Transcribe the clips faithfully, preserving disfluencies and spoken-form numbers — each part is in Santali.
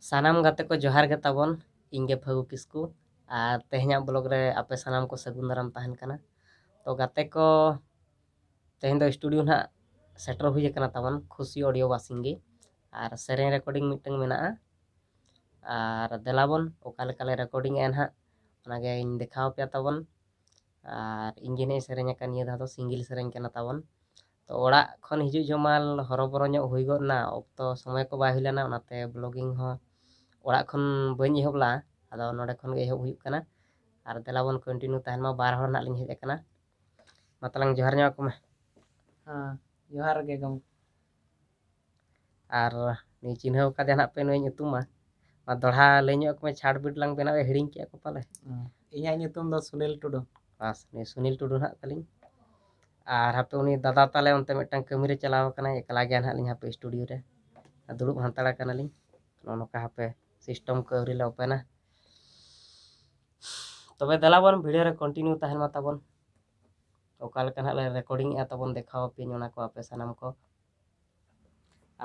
ᱥᱟᱱᱟᱢ ᱜᱟᱛᱮ ᱠᱚ ᱡᱚᱦᱟᱨ ᱜᱮ ᱛᱟᱵᱚᱱ, ᱤᱧ ᱜᱮ ᱯᱷᱟᱹᱜᱩ ᱠᱤᱥᱠᱩ᱾ ᱟᱨ ᱛᱮᱦᱮᱧᱟᱜ ᱵᱞᱚᱜ ᱨᱮ ᱟᱯᱮ ᱥᱟᱱᱟᱢ ᱠᱚ ᱥᱟᱹᱜᱩᱱ ᱫᱟᱨᱟᱢ ᱛᱟᱦᱮᱱ ᱠᱟᱱᱟ᱾ ᱛᱚ ᱜᱟᱛᱮ ᱠᱚ, ᱛᱮᱦᱮᱧ ᱫᱚ ᱥᱴᱩᱰᱤᱭᱳ ᱱᱟᱦᱟᱜ ᱥᱮᱴᱮᱨ ᱦᱩᱭ ᱟᱠᱟᱱᱟ ᱛᱟᱵᱚᱱ, ᱠᱷᱩᱥᱤ ᱚᱰᱤᱭᱳ ᱵᱟᱥᱤᱝᱜᱤ᱾ ᱟᱨ ᱥᱮᱨᱮᱧ ᱨᱮᱠᱚᱨᱰᱤᱝ ᱢᱤᱫᱴᱟᱝ ᱢᱮᱱᱟᱜᱼᱟ᱾ ᱟᱨ ᱫᱮᱞᱟ ᱵᱚᱱ, ᱚᱠᱟ ᱞᱮᱠᱟ ᱞᱮ ᱨᱮᱠᱚᱨᱰᱤᱝ ᱮᱜᱼᱟ ᱱᱟᱦᱟᱜ, ᱚᱱᱟᱜᱮᱧ ᱫᱮᱠᱷᱟᱣ ᱟᱯᱮᱭᱟ ᱛᱟᱵᱚᱱ᱾ ᱟᱨ ᱤᱧ ᱜᱮ ᱱᱟᱦᱟᱜ ᱤᱧ ᱥᱮᱨᱮᱧ ᱟᱠᱟᱫ, ᱱᱤᱭᱟᱹ ᱫᱷᱟᱣ ᱫᱚ ᱥᱤᱝᱜᱤᱞ ᱥᱮᱨᱮᱧ ᱠᱟᱱᱟ ᱛᱟᱵᱚᱱ᱾ ᱛᱚ ᱚᱲᱟᱜ ᱠᱷᱚᱱ ᱦᱤᱡᱩᱜ ᱡᱚᱢᱟᱞ ᱦᱚᱨᱚᱵᱚᱨᱚ ᱧᱚᱜ ᱦᱩᱭ ᱜᱚᱫ ᱮᱱᱟ, ᱚᱠᱛᱚ ᱥᱚᱢᱚᱭ ᱠᱚ ᱵᱟᱭ ᱦᱩᱭ ᱞᱮᱱᱟ, ᱚᱱᱟᱛᱮ ᱵᱞᱚᱜᱤᱝ ᱦᱚᱸ ᱚᱲᱟᱜ ᱠᱷᱚᱱ ᱵᱟᱹᱧ ᱮᱦᱚᱵ ᱞᱟᱜᱼᱟ᱾ ᱟᱫᱚ ᱱᱚᱰᱮ ᱠᱷᱚᱱ ᱜᱮ ᱮᱦᱚᱵ ᱦᱩᱭᱩᱜ ᱠᱟᱱᱟ᱾ ᱟᱨ ᱫᱮᱞᱟ ᱵᱚᱱ ᱠᱚᱱᱴᱤᱱᱤᱭᱩ ᱛᱟᱦᱮᱱ ᱢᱟ, ᱵᱟᱨ ᱦᱚᱲ ᱱᱟᱦᱟᱜ ᱞᱤᱧ ᱦᱮᱡ ᱟᱠᱟᱱᱟ᱾ ᱢᱟ ᱛᱟᱞᱟᱝ ᱡᱚᱦᱟᱨ ᱧᱚᱜ ᱟᱠᱚ ᱢᱮ᱾ ᱦᱮᱸ, ᱡᱚᱦᱟᱨ ᱜᱮ ᱜᱚᱢᱠᱮ᱾ ᱟᱨ ᱱᱩᱭ ᱪᱤᱱᱦᱟᱹᱣ ᱠᱟᱫᱮᱭᱟ ᱱᱟᱦᱟᱜ ᱯᱮ ᱱᱩᱭ ᱧᱩᱛᱩᱢ ᱢᱟ᱾ ᱢᱟ ᱫᱚᱲᱦᱟ ᱞᱟᱹᱭ ᱧᱚᱜ ᱟᱠᱚ ᱢᱮ, ᱪᱷᱟᱴ ᱵᱤᱴ ᱞᱟᱝ ᱵᱮᱱᱟᱣᱮᱫ, ᱦᱤᱲᱤᱧ ᱠᱮᱜᱼᱟ ᱠᱚ ᱯᱟᱞᱮ᱾ ᱦᱮᱸ, ᱤᱧᱟᱹᱜ ᱧᱩᱛᱩᱢ ᱫᱚ ᱥᱩᱱᱤᱞ ᱴᱩᱰᱩ᱾ ᱵᱟᱥ, ᱱᱩᱭ ᱥᱩᱱᱤᱞ ᱴᱩᱰᱩ ᱱᱟᱦᱟᱜ ᱛᱟᱹᱞᱤᱧ᱾ ᱟᱨ ᱦᱟᱯᱮ ᱩᱱᱤ ᱫᱟᱫᱟ ᱛᱟᱞᱮ ᱚᱱᱛᱮ ᱢᱤᱫᱴᱟᱝ ᱠᱟᱹᱢᱤ ᱨᱮ ᱪᱟᱞᱟᱣ ᱟᱠᱟᱱᱟᱭ, ᱮᱠᱞᱟ ᱜᱮᱭᱟ ᱱᱟᱦᱟᱜ ᱞᱤᱧ ᱦᱟᱯᱮ ᱥᱴᱩᱰᱤᱭᱳ ᱨᱮ᱾ ᱟᱨ ᱫᱩᱲᱩᱵ ᱦᱟᱱᱛᱟᱲ ᱟᱠᱟᱱᱟᱞᱤᱧ᱾ ᱱᱚᱜᱼᱚ ᱱᱚᱝᱠᱟ ᱦᱟᱯᱮ ᱥᱤᱥᱴᱮᱢ ᱠᱚ ᱟᱹᱣᱨᱤ ᱞᱮ ᱳᱯᱮᱱᱟ᱾ ᱛᱚᱵᱮ ᱫᱮᱞᱟ ᱵᱚᱱ ᱵᱷᱤᱰᱤᱭᱳ ᱨᱮ ᱠᱚᱱᱴᱤᱱᱤᱭᱩ ᱛᱟᱦᱮᱱ ᱢᱟ ᱛᱟᱵᱚᱱ᱾ ᱚᱠᱟ ᱞᱮᱠᱟ ᱱᱟᱦᱟᱜ ᱞᱮ ᱨᱮᱠᱚᱨᱰᱤᱝ ᱮᱜᱼᱟ ᱛᱟᱵᱚᱱ, ᱫᱮᱠᱷᱟᱣ ᱟᱯᱮᱭᱟᱹᱧ ᱚᱱᱟ ᱠᱚ ᱟᱯᱮ ᱥᱟᱱᱟᱢ ᱠᱚ᱾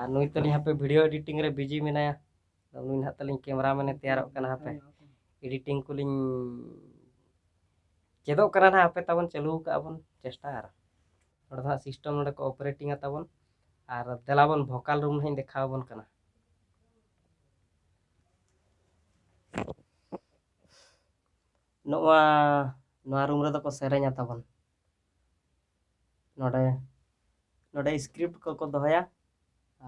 ᱟᱨ ᱱᱩᱭ ᱛᱟᱹᱞᱤᱧ ᱦᱟᱯᱮ ᱵᱷᱤᱰᱤᱭᱳ ᱮᱰᱤᱴᱤᱝ ᱨᱮ ᱵᱤᱡᱤ ᱢᱮᱱᱟᱭᱟ᱾ ᱱᱩᱭ ᱱᱟᱦᱟᱜ ᱛᱟᱹᱞᱤᱧ ᱠᱮᱢᱮᱨᱟ ᱢᱮᱱᱮ ᱛᱮᱭᱟᱨᱚᱜ ᱠᱟᱱᱟ, ᱦᱟᱯᱮ ᱮᱰᱤᱴᱤᱝ ᱠᱚᱞᱤᱧ ᱪᱮᱫᱚᱜ ᱠᱟᱱᱟ ᱱᱟᱦᱟᱜ, ᱦᱟᱯᱮ ᱛᱟᱵᱚᱱ ᱪᱟᱹᱞᱩ ᱠᱟᱜᱼᱟ ᱵᱚᱱ ᱪᱮᱥᱴᱟ᱾ ᱟᱨ ᱱᱚᱰᱮ ᱫᱚ ᱦᱟᱸᱜ ᱥᱤᱥᱴᱮᱢ ᱱᱚᱰᱮ ᱠᱚ ᱚᱯᱟᱨᱮᱴᱤᱝᱟ ᱛᱟᱵᱚᱱ᱾ ᱟᱨ ᱫᱮᱞᱟ ᱵᱚᱱ ᱵᱷᱳᱠᱟᱞ ᱨᱩᱢ ᱱᱟᱦᱟᱜ ᱤᱧ ᱫᱮᱠᱷᱟᱣ ᱟᱵᱚᱱ ᱠᱟᱱᱟ᱾ ᱱᱚᱣᱟ, ᱱᱚᱣᱟ ᱨᱩᱢ ᱨᱮᱫᱚ ᱠᱚ ᱥᱮᱨᱮᱧᱟ ᱛᱟᱵᱚᱱ᱾ ᱱᱚᱰᱮ, ᱱᱚᱰᱮ ᱥᱠᱨᱤᱯᱴ ᱠᱚᱠᱚ ᱫᱚᱦᱚᱭᱟ᱾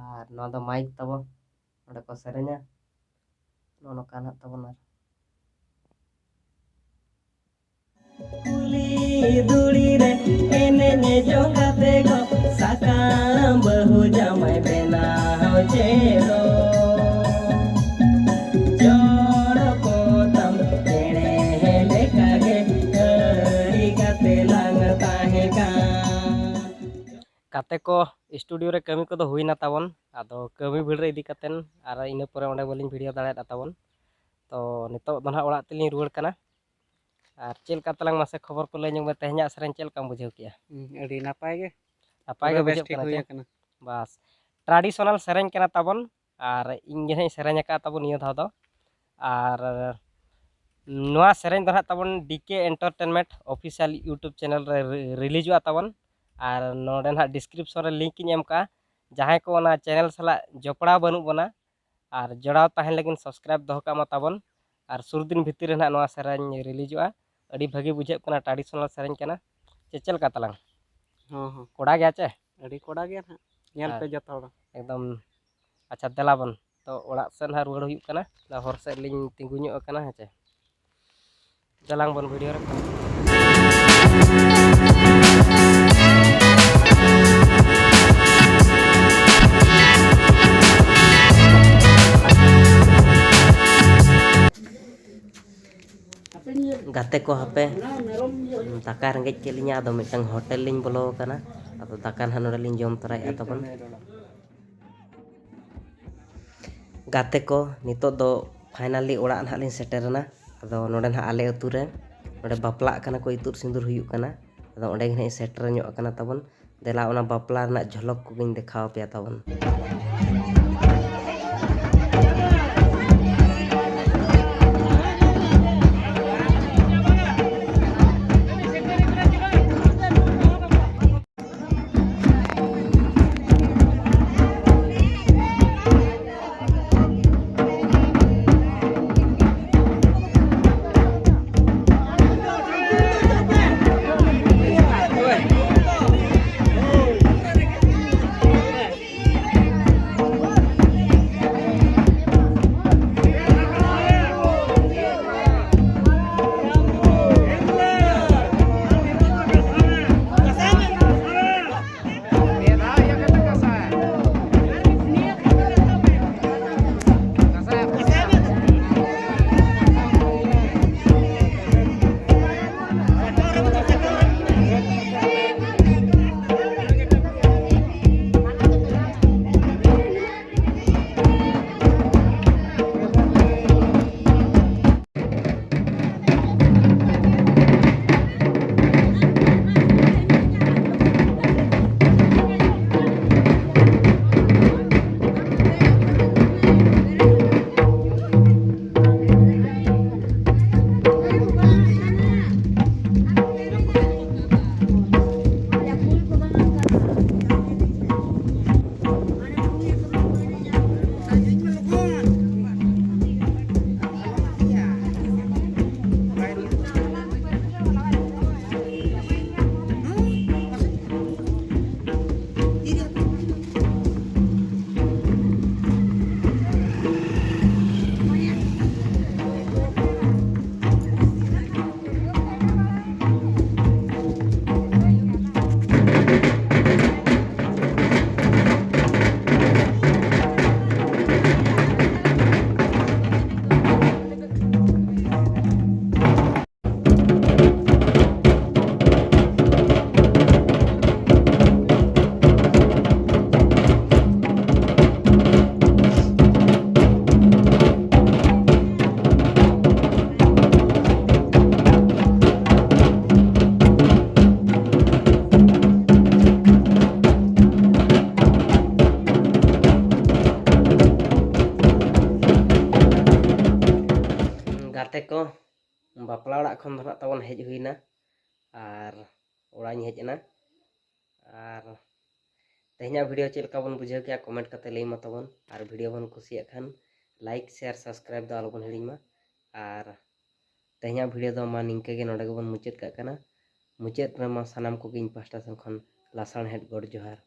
ᱟᱨ ᱱᱚᱣᱟ ᱫᱚ ᱢᱟᱭᱤᱠ ᱛᱟᱵᱚᱱ, ᱱᱚᱰᱮ ᱠᱚ ᱥᱮᱨᱮᱧᱟ᱾ ᱱᱚᱜᱼᱚ ᱱᱚᱝᱠᱟ ᱱᱟᱦᱟᱜ ᱛᱟᱵᱚᱱ᱾ ᱟᱨ ᱠᱩᱞᱦᱤ ᱫᱷᱩᱲᱤ ᱨᱮ ᱮᱱᱮᱡ ᱡᱚᱝ ᱠᱟᱛᱮ ᱜᱚ ᱥᱟᱠᱟᱢ ᱵᱟᱹᱦᱩ ᱡᱟᱢᱟᱭ ᱵᱮᱱᱟᱣ ᱪᱮᱫᱚᱜ᱾ ᱡᱚᱲ ᱯᱚᱛᱟᱢ ᱪᱮᱬᱮ ᱞᱮᱠᱟᱜᱮ ᱟᱹᱰᱤ ᱜᱟᱛᱮ ᱞᱟᱝ ᱛᱟᱦᱮᱸ ᱠᱟᱱ᱾ ᱜᱟᱛᱮ ᱠᱚ, ᱥᱴᱩᱰᱤᱭᱳ ᱨᱮ ᱠᱟᱹᱢᱤ ᱠᱚᱫᱚ ᱦᱩᱭᱱᱟ ᱛᱟᱵᱚᱱ᱾ ᱟᱫᱚ ᱠᱟᱹᱢᱤ ᱵᱷᱤᱲ ᱨᱮ ᱤᱫᱤ ᱠᱟᱛᱮᱱ ᱟᱨ ᱤᱱᱟᱹ ᱯᱚᱨᱮ ᱚᱸᱰᱮ ᱵᱟᱹᱞᱤᱧ ᱵᱷᱤᱰᱤᱭᱳ ᱫᱟᱲᱮᱭᱟᱫᱟ ᱛᱟᱵᱚᱱ᱾ ᱛᱚ ᱱᱤᱛᱚᱜ ᱫᱚ ᱱᱟᱦᱟᱜ ᱚᱲᱟᱜ ᱛᱮᱞᱤᱧ ᱨᱩᱣᱟᱹᱲ ᱠᱟᱱᱟ᱾ ᱟᱨ ᱪᱮᱫ ᱞᱮᱠᱟ ᱛᱟᱞᱟᱝ ᱢᱟᱥᱮ ᱠᱷᱚᱵᱚᱨ ᱠᱚ ᱞᱟᱹᱭ ᱧᱚᱜ ᱢᱮ, ᱛᱮᱦᱮᱧᱟᱜ ᱥᱮᱨᱮᱧ ᱪᱮᱫ ᱞᱮᱠᱟᱢ ᱵᱩᱡᱷᱟᱹᱣ ᱠᱮᱜᱼᱟ? ᱦᱩᱸ, ᱟᱹᱰᱤ ᱱᱟᱯᱟᱭ ᱜᱮ᱾ ᱱᱟᱯᱟᱭ ᱯᱩᱨᱟᱹ ᱜᱮ ᱵᱮᱥ ᱵᱩᱡᱷᱟᱹᱜ ᱴᱷᱤᱠ ᱠᱟᱱᱟ ᱦᱩᱭ ᱪᱮ? ᱟᱠᱟᱱᱟ᱾ ᱵᱟᱥ, ᱴᱨᱟᱰᱤᱥᱚᱱᱟᱞ ᱥᱮᱨᱮᱧ ᱠᱟᱱᱟ ᱛᱟᱵᱚᱱ᱾ ᱟᱨ ᱤᱧ ᱜᱮ ᱱᱟᱦᱟᱜ ᱤᱧ ᱥᱮᱨᱮᱧ ᱟᱠᱟᱫ ᱛᱟᱵᱚᱱ ᱱᱤᱭᱟᱹ ᱫᱷᱟᱣ ᱫᱚ᱾ ᱟᱨ ᱱᱚᱣᱟ ᱥᱮᱨᱮᱧ ᱫᱚ ᱱᱟᱦᱟᱜ ᱛᱟᱵᱚᱱ ᱰᱤ ᱠᱮ Entertainment Official YouTube channel ᱨᱮ ᱨᱤ-, ᱨᱤᱞᱤᱡᱚᱜᱼᱟ ᱛᱟᱵᱚᱱ᱾ ᱟᱨ ᱱᱚᱰᱮ ᱱᱟᱦᱟᱜ description ᱨᱮ link ᱤᱧ ᱮᱢ ᱠᱟᱜᱼᱟ᱾ ᱡᱟᱦᱟᱸᱭ ᱠᱚ ᱚᱱᱟ channel ᱥᱟᱞᱟᱜ ᱡᱚᱯᱲᱟᱣ ᱵᱟᱹᱱᱩᱜ ᱵᱚᱱᱟ ᱟᱨ ᱡᱚᱲᱟᱣ ᱛᱟᱦᱮᱱ ᱞᱟᱹᱜᱤᱫ subscribe ᱫᱚᱦᱚ ᱠᱟᱜ ᱢᱟ ᱛᱟᱵᱚᱱ᱾ ᱟᱨ ᱥᱩᱨ ᱫᱤᱱ ᱵᱷᱤᱛᱤᱨ ᱨᱮ ᱱᱟᱦᱟᱜ ᱱᱚᱣᱟ ᱥᱮᱨᱮᱧ ᱨᱤᱞᱤᱡᱚᱜᱼᱟ᱾ ᱟᱹᱰᱤ ᱵᱷᱟᱹᱜᱤ ᱵᱩᱡᱷᱟᱹᱜ ᱠᱟᱱᱟ, traditional ᱥᱮᱨᱮᱧ ᱠᱟᱱᱟ᱾ ᱪᱮ ᱪᱮᱫ ᱞᱮᱠᱟ ᱛᱟᱞᱟᱝ? ᱦᱚᱸ, ᱦᱚᱸ᱾ ᱠᱚᱲᱟ ᱜᱮᱭᱟ ᱪᱮ? ᱟᱹᱰᱤ ᱠᱚᱲᱟ ᱜᱮᱭᱟ ᱱᱟᱦᱟᱜ᱾ ᱧᱮᱞ ᱦᱮᱸ᱾ ᱯᱮ ᱡᱚᱛᱚ ᱦᱚᱲ᱾ ᱮᱠᱫᱚᱢ᱾ ᱟᱪᱪᱷᱟ, ᱫᱮᱞᱟ ᱵᱚᱱ᱾ ᱛᱚ, ᱚᱲᱟᱜ ᱥᱮᱫ ᱱᱟᱦᱟᱜ ᱨᱩᱣᱟᱹᱲ ᱦᱩᱭᱩᱜ ᱠᱟᱱᱟ᱾ ᱚᱱᱟ ᱦᱚᱨ ᱥᱮᱫ ᱞᱤᱧ ᱛᱤᱸᱜᱩ ᱧᱚᱜ ᱟᱠᱟᱱᱟ, ᱦᱮᱸ ᱪᱮ᱾ ᱫᱮᱞᱟᱝ ᱵᱚᱱ video ᱨᱮ᱾ ᱜᱟᱛᱮ ᱠᱚ, ᱦᱟᱯᱮ, ᱫᱟᱠᱟ ᱨᱮᱸᱜᱮᱡ ᱠᱮᱫ ᱞᱤᱧᱟ, ᱟᱫᱚ ᱢᱤᱫᱴᱟᱝ ᱦᱳᱴᱮᱞ ᱞᱤᱧ ᱵᱚᱞᱚ ᱟᱠᱟᱱᱟ᱾ ᱟᱫᱚ ᱫᱟᱠᱟ ᱱᱟᱦᱟᱜ ᱱᱚᱰᱮ ᱞᱤᱧ ᱡᱚᱢ ᱛᱚᱨᱟᱭᱮᱫᱼᱟ ᱛᱟᱵᱚᱱ᱾ ᱜᱟᱛᱮ ᱠᱚ, ᱱᱤᱛᱚᱜ ᱫᱚ finally ᱚᱲᱟᱜ ᱱᱟᱦᱟᱜ ᱞᱤᱧ ᱥᱮᱴᱮᱨᱮᱱᱟ᱾ ᱟᱫᱚ ᱱᱚᱰᱮ ᱱᱟᱦᱟᱜ ᱟᱞᱮ ᱟᱹᱛᱩ ᱨᱮ ᱱᱚᱰᱮ ᱵᱟᱯᱞᱟᱜ ᱠᱟᱱᱟ ᱠᱚ, ᱤᱛᱩᱫ ᱥᱤᱸᱫᱩᱨ ᱦᱩᱭᱩᱜ ᱠᱟᱱᱟ᱾ ᱟᱫᱚ ᱚᱸᱰᱮ ᱜᱮ ᱱᱟᱦᱟᱜ ᱤᱧ ᱥᱮᱴᱮᱨ ᱧᱚᱜ ᱟᱠᱟᱱᱟ ᱛᱟᱵᱚᱱ᱾ ᱫᱮᱞᱟ, ᱚᱱᱟ ᱵᱟᱯᱞᱟ ᱨᱮᱱᱟᱜ ᱡᱷᱚᱞᱚᱠ ᱠᱚᱜᱮᱧ ᱫᱮᱠᱷᱟᱣ ᱟᱯᱮᱭᱟ ᱛᱟᱵᱚᱱ᱾ ᱵᱟᱯᱞᱟ ᱚᱲᱟᱜ ᱠᱷᱚᱱ ᱫᱚ ᱱᱟᱜ ᱛᱟᱵᱚᱱ ᱦᱮᱡ ᱦᱩᱭᱱᱟ ᱟᱨ ᱚᱲᱟᱜ ᱤᱧ ᱦᱮᱡ ᱮᱱᱟ᱾ ᱟᱨ ᱛᱮᱦᱮᱧᱟᱜ ᱵᱷᱤᱰᱤᱭᱳ ᱪᱮᱫ ᱞᱮᱠᱟ ᱵᱚᱱ ᱵᱩᱡᱷᱟᱹᱣ ᱠᱮᱜᱼᱟ, ᱠᱚᱢᱮᱱᱴ ᱠᱟᱛᱮ ᱞᱟᱹᱭ ᱢᱟ ᱛᱟᱵᱚᱱ᱾ ᱟᱨ ᱵᱷᱤᱰᱤᱭᱳ ᱵᱚᱱ ᱠᱩᱥᱤᱭᱟᱜ ᱠᱷᱟᱱ ᱞᱟᱭᱤᱠ, ᱥᱮᱭᱟᱨ, ᱥᱟᱵᱥᱠᱨᱟᱭᱤᱵ ᱫᱚ ᱟᱞᱚᱵᱚᱱ ᱦᱤᱲᱤᱧ ᱢᱟ᱾ ᱟᱨ ᱛᱮᱦᱮᱧᱟᱜ ᱵᱷᱤᱰᱤᱭᱳ ᱫᱚ ᱢᱟ ᱱᱤᱝᱠᱟᱹ ᱜᱮ ᱱᱚᱰᱮ ᱜᱮᱵᱚᱱ ᱢᱩᱪᱟᱹᱫ ᱠᱟᱜ ᱠᱟᱱᱟ᱾ ᱢᱩᱪᱟᱹᱫ ᱨᱮᱢᱟ ᱥᱟᱱᱟᱢ ᱠᱚᱜᱮ ᱤᱧ ᱯᱟᱦᱴᱟ ᱥᱮᱱ ᱠᱷᱚᱱ ᱞᱟᱥᱟᱲᱦᱮᱫ ᱜᱚᱰ ᱡᱚᱦᱟᱨ᱾